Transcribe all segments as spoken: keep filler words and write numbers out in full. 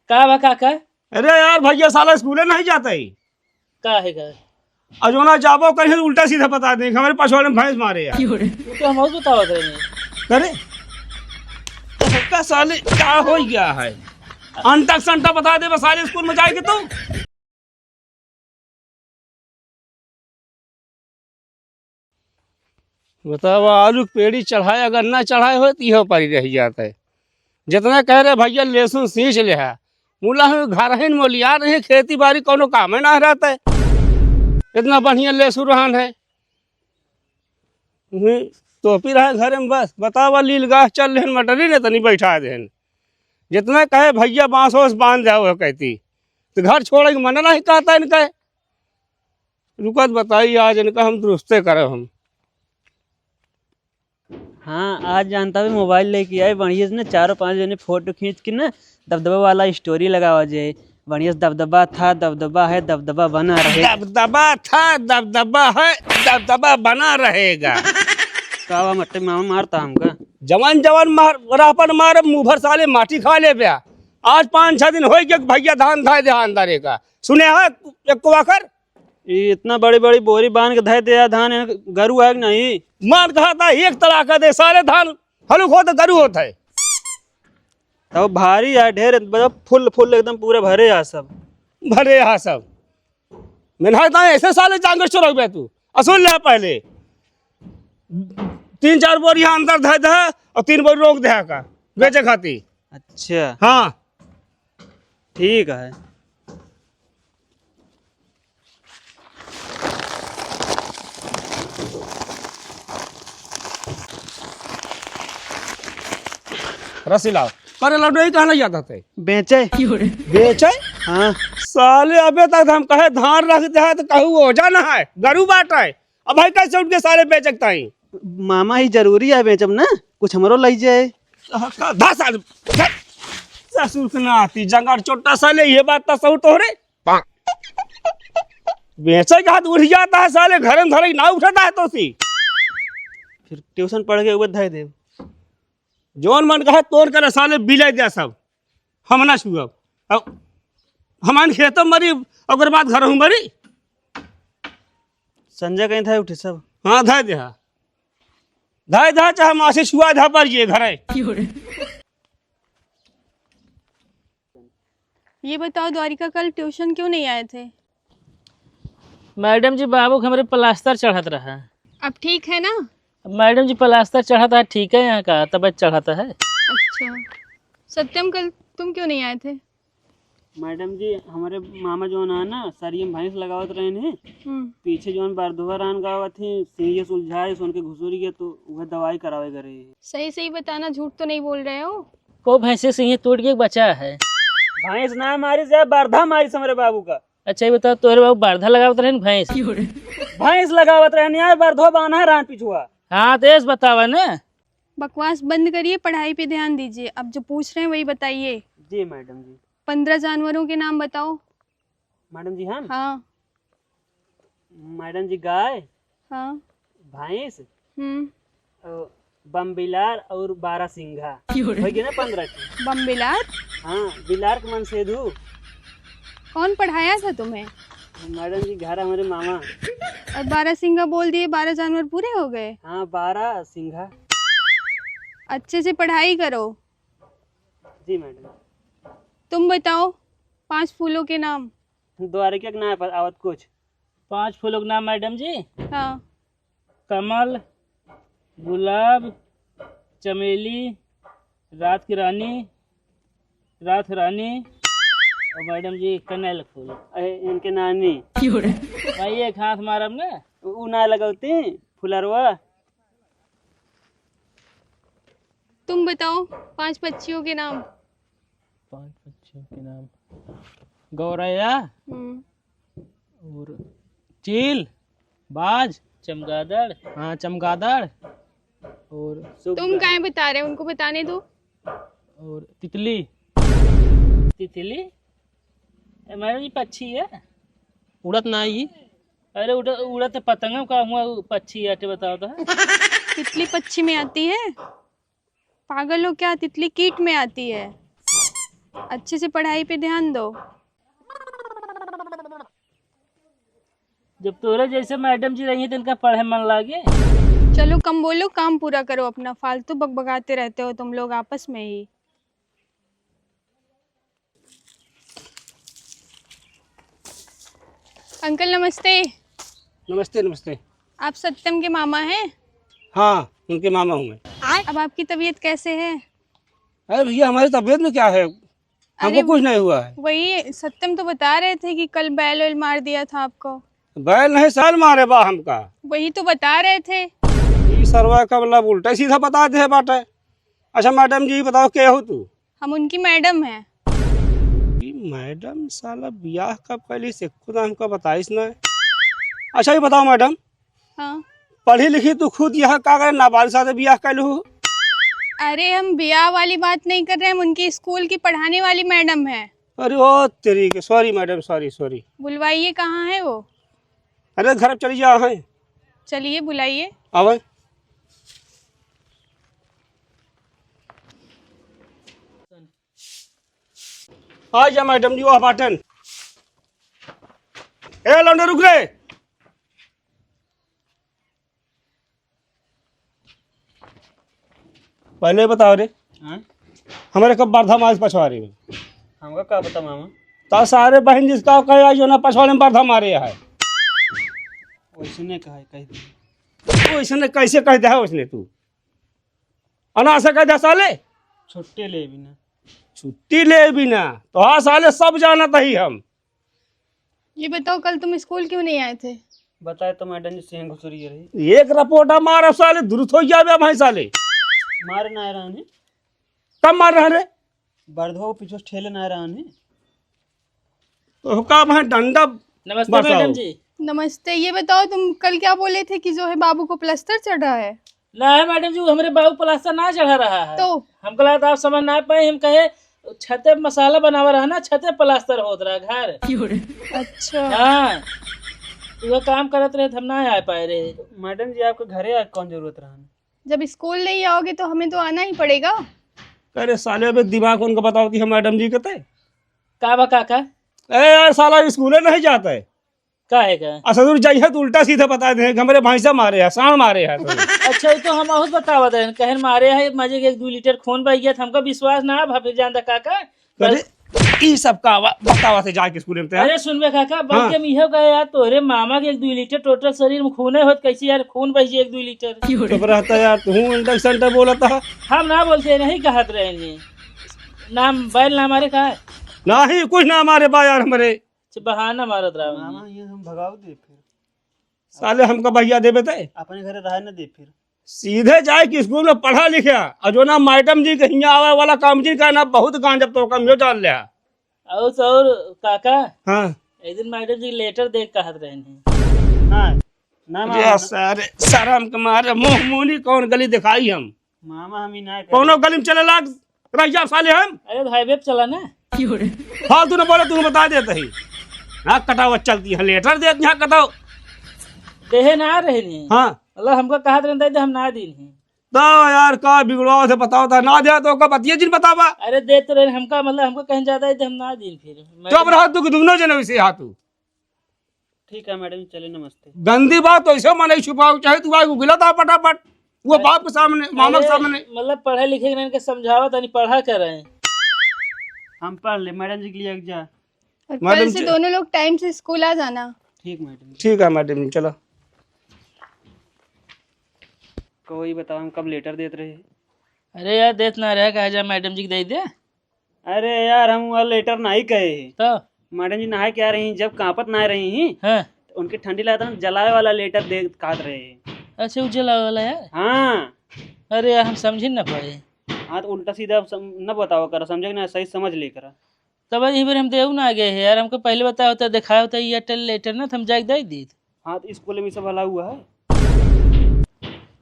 का बा काका? अरे यार, भैया साला स्कूले नहीं जाता ही। का है का? और जो ना जाबो कहीं उल्टा सीधा बता दे, हमरे पछवाड़े में भैंस मारे यार। वो तो हम और बतावत रहे। अरे, का साले, का हो गया है? अंटा संटा बता दे बस साले स्कूल में जाए के तू। बतावा, आलू के पेड़ी चढ़ाए, अगर ना चढ़ाए होए, तो इहो पारी रह जात है। जितना कह रहे, "भैया, लहसुन सींच ले है," मुला हम घर ही न मोलिया रहे, खेती बाड़ी कौनो काम है ना रहता है। इतना बढ़िया लहसुन रहन है, वही तोपी रहे घरे में बस। बतावा, लील गाछ चल रहन, मटरी ने तनी बैठा देहन। जितना कहे, "भैया, बांस ओस बांध जाओ," कहती, तो घर छोड़े के मन नहीं कहता इनका। रुकत बताई, आज इनका हम दुरुस्ते करब हम। हाँ, आज जानता भी मोबाइल लेके आए, बढ़िया से ना चारों पांच जने फोटो खींच के ना दबदबा वाला स्टोरी लगावा जाए। बढ़िया से दबदबा था, दबदबा है, दबदबा बना रहे। दबदबा था, दबदबा है, दबदबा बना रहेगा। का बा मट्टे मामा मारता हमका? जवान जवान मार, रापन मार, मुंह भर साले माटी खा ले बया। आज पाँच छह दिन होई गया कि भैया धान धाए दे अंदर का। सुने है एक वाकर? ई इतना बड़ी बड़ी बोरी बांध के धै दे धान, गरु है कि नहीं? मान कहा था एक तलाका दे साले धान हलुक होत गरु होत है। तब भारी है, ढेर, मतलब फुल फुल एकदम पूरे भरे आ सब। भरे आ सब। मैंने कहा था ऐसे साले जांगर चोरक बे तू। असूल ले पहले तीन चार बोरी यहाँ अंदर धै दे और तीन बोरी रोक दे का बेचे खाती। अच्छा। हाँ। ठीक है। रसीला, करे लड्डू ही कहना जाता थे। बेचे। बेचे? हाँ। साले अबे तक हम कहे धान रख दे है तो कहू ओजा ना है, गरु बाटा है। अब भाई कैसे उठ के साले बेचक ताई? मामा ही जरूरी है बेचब ना, कुछ हमरो लई जाए। का, का, दस आदमी, दस, ससुर के नाती, जंगार चोट्टा साले, ये बात तो सहू तोहरे। बेचे के हाथ उठ जाता है साले, घर में धरे ना उठता है तो सी। फिर ट्यूशन पढ़ के उबे धर दे। जौन मन कहे तोर करे साले, बिले दे सब, हम ना छुअब। अब हमान खेतों मरी, ओकर बाद घर हूँ मरी। संजय कहीं था उठे सब। हाँ, धर दे हा। धाय धाय चाहे माँ से छुआ धा पर ये घर है। ये बताओ द्वारिका, कल ट्यूशन क्यों नहीं आए थे? मैडम जी, बाबू के हमरे प्लास्टर चढ़त रहा। अब ठीक है ना? मैडम जी, प्लास्टर चढ़त है, ठीक है, यहाँ का तबीयत चढ़त है। अच्छा सत्यम, कल तुम क्यों नहीं आए थे? मैडम जी, हमरे मामा जौन है ना, सरिये में भैंस लगावत रहेन है। हम्म। पीछे जौन बरधुआ रान गावत ही, सिंहिया सुलझाए, सोन के घुसुरी गया, तो वह दवाई करावे गए रहे। सही सही बताना, झूठ तो नहीं बोल रहे हो? को भैंसे सिंहिया टूट के बचा है? भैंस ना मारी से, बरधा मारी से हमरे बाबू का। अच्छा, ये बताओ, तोहरे बाबू बरधा लगावत रहेन भैंस? भैंस लगावत रहेन यार, बरधो बान्हा रान पिछुआ। हाँ, तो ऐस बतावा ना। बकवास बंद करिए, पढ़ाई पे ध्यान दीजिए। अब जो पूछ रहे हैं, वही बताइए। जी मैडम जी। पन्द्रह जानवरों के नाम बताओ। मैडम जी, हम? हाँ। मैडम जी, गाय, हाँ। भैंस, हम्म। अ, बम बिलार और बारह सिंघा। क्यों रे? हो गए ना पन्द्रह ठे। बम बिलार? हाँ, बिलार के मन सेधु। कौन पढ़ाया था तुम्हें? मैडम जी, घर हमारे मामा। और बारह सिंघा बोल दिए, बारह जानवर पूरे हो गए? हाँ, बारह सिंघा। अच्छे से पढ़ाई करो। जी मैडम। तुम बताओ, पांच फूलों के नाम। द्वारिका के नाम पर आवत कुछ। पांच फूलों के नाम मैडम जी? हाँ। कमल, गुलाब, चमेली, रात की रानी, रात रानी और मैडम जी कनैल फूल। अरे, इनके नानी। भाई, एक हाथ मारब ना। उ, उ ना लगौती, फुलरवा। तुम बताओ, पांच पक्षियों के नाम। पांच पक्षियों के नाम, गौरैया, हम्म। और चील, बाज, चमगादड़। हाँ, चमगादड़। और सुग्गा। तुम काहे बता रहे हो, उनको बताने दो। और तितली। तितली? ए, मैडम जी, पक्षी है। उड़त ना ही। अरे, उड़-, उड़त पतंगम का हुआ पक्षी आटे, बताओ तो। तितली पक्षी में आती है? पागल हो क्या? तितली कीट में आती है। अच्छे से पढ़ाई पे ध्यान दो। जब तोरे जैसे मैडम जी रही हैं, तो इनका पढ़े मन लागे। चलो, कम बोलो, काम पूरा करो अपना। फालतू बकबकाते रहते हो तुम लोग आपस में ही। अंकल, नमस्ते। नमस्ते, नमस्ते। आप सत्यम के मामा हैं? हाँ, उनके मामा हूँ मैं। अब आपकी तबीयत कैसे है? अरे भैया, हमारी तबीयत में क्या है? हमको अरे, कुछ नहीं हुआ है। वही सत्यम तो बता रहे थे कि कल बैल वैल मार दिया था आपको। बैल नहीं, साल मारे बा हमका। वही तो बता रहे थे। ई सरवा का मतलब उल्टा सीधा बता दे बाटे। अच्छा मैडम जी, बताओ, के हो तू? हम उनकी मैडम हैं। ई मैडम, साला बियाह कब कैली से खुद हमका बताइस ना। अच्छा, ये बताओ मैडम, हाँ। पढ़ी लिखी तू खुद यहाँ का करे, नाबालिग साथे बियाह कैलू? अरे, हम बियाह वाली बात नहीं कर रहे, हम उनकी स्कूल की पढ़ाने वाली मैडम हैं। अरे ओ तेरी के, सॉरी मैडम, सॉरी, सॉरी। बुलवाइए, कहाँ है वो? अरे घर चली जा है। चलिए, बुलाइए। आवे। आ जा मैडम जी, वाह बाटन। ए लौंडे, रुक रे। पहले बताओ रे, हाँ? हमारे कब बरधा मारे पछवारे में? हमका का पता मामा। ता सारे बहन जिसका कहे आई जो ना पछवारे में बरधा मारे है। वैसे नहीं कहा है, कह दे। वैसे ने कैसे कह दे है वैसने तू? अनासे कह दे साले। छुट्टी ले बिना। छुट्टी ले बिना। तो हाँ साले, सब जानत ही हम। ये बताओ, कल तुम स्कूल क्यों नहीं आए थे? बताए तो मैडम जी, सिंह घुसुरी रही। एक रपोटा मार अब साले, दुरुत हो जाबे भाई साले। मार ना रहने। कब मार रहा रे? बरधो पीछे ठेले ना रहने। तो का वहाँ डंडा नमस्ते बरसाओ। मैडम जी। नमस्ते। ये बताओ, तुम कल क्या बोले थे कि जो है बाबू को प्लास्टर चढ़ रहा है? ना है मैडम जी, हमरे बाबू प्लास्टर ना चढ़ा रहा है। तो? हमको लगा था आप समझ ना पाए, हम कहे छते पे मसाला बनावा रहा ना, छते पे प्लास्टर होत रहा घर। अच्छा। हाँ, वो काम करत रहे, हम ना आ पाए रहे। मैडम जी, आपके घरे आ कौन जरूरत रहा? जब स्कूल नहीं आओगे तो हमें तो आना ही पड़ेगा। अरे साले, अबे दिमाग उनका बताओ थी हम मैडम जी के ते। का बा काका? ए यार, साला स्कूले नहीं जाता है। का है का? आ ससुर जाइए तो उल्टा सीधा बता दे, हमरे भैंसा मारे है, साँड़ मारे है तो। अच्छा, ये तो हम बहुत बतावत है, कहन मारे है, मजे के एक दो लीटर खून बह गया था, हमका विश्वास ना भा, फिर जानता काका। अरे, ई सब का बा-, बतावत है जाके स्कूल में ते? अरे सुनबे काका, बल्कि हाँ। हम इहो कहे यार, तोहरे मामा के एक दो लीटर टोटल शरीर में खूने होत, कैसे यार खून बह जाए एक दो लीटर? चुप रहता यार, तू हूँ अंडर संडर बोलता है। हम ना बोलते, नहीं कहत रहे हैं। नाम बैल ना मारे का है? नहीं, कुछ ना मारे बा यार हमरे। अच्छा, बहाना मारत रहा मामा, हूँ। ये हम भगाओ दे फिर। साले हमका बहिया देबे ते? अपने घरे रहे न दे फिर। सीधे जाए कि स्कूल में पढ़ा लिखा, और जो ना मैडम जी के हियाँ आवे वाला काम जी का ना बहुत गांजब तो कम यो डाल ले। और तो और काका, हाँ। एक दिन मैडम जी लेटर दे कहत रहे हैं। ना, ना मामा, ये ना। सारे शर्म के मारे मुंह मुनी कौन गली दिखाई हम? मामा हम ही ना कहे। कौनो गली में चले लाग रह जा साले हम। अरे तो हाईवे पे चला ना। फालतू न बोले, तू बता देते ही। ना कटावत चलती है, लेटर देत यहाँ कटाओ। देहे ना रहे नहीं। हाँ। मतलब हमको कहा तो रहता है, हम ना दीन ही। तो यार का बिगड़ो से बताओ था, ना दे तो का बतिया जिन बतावा। अरे दे तो रहे हमका, मतलब हमको कहीं ज्यादा है तो हम ना दीन फिर। मैं चुप रहो तू, कि दोनों जने वैसे हाथ तू। ठीक है मैडम, चलिए नमस्ते। गंदी बात तो ऐसे मन ही छुपाओ, चाहे तू आए उगला था फटाफट, वो अरे, बाप के सामने, मामा के अरे, सामने। मतलब पढ़े लिखे के नहीं, इनके समझावा तनी, पढ़ा कर रहे हैं। हम पढ़ ले, मैडम जी के लिए एक जा। और मैडम कल से जी दोनों लोग टाइम से स्कूल आ जाना। ठीक मैडम। ठीक है मैडम जी, चलो। कोई बताओ, हम कब लेटर देत रहे? अरे यार, देत ना रहे, कहा जा मैडम जी के दे दे। अरे यार, हम वह लेटर नहीं कहे। तो? मैडम जी नहाए के आ रही, जब कांपत ना रही, हाँ। तो उनके ठंडी लगता ना, जलावे वाला लेटर दे कहत रहे। अच्छा, वो जलावे वाला है? हाँ। अरे यार, हम समझी ना पाए। हाँ, तो उल्टा सीधा अब सम-, न बतावा करा, समझे कि ना, सही समझ ले करा। तब यही बेर हम देऊ ना गए हैं यार, हमको पहले बताया होता, दिखाया होता, ये लेटर ना, तो हम जाके दे देत। हाँ, तो स्कूल में सब अलाउ हुआ है।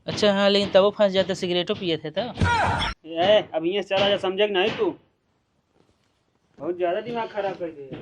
अच्छा, हाँ, लेकिन तब वो फंस जाते, सिगरेटो पिए थे तो। ए, अब यहाँ से चला जा, समझे कि नहीं तू? बहुत ज्यादा दिमाग खराब कर दिया।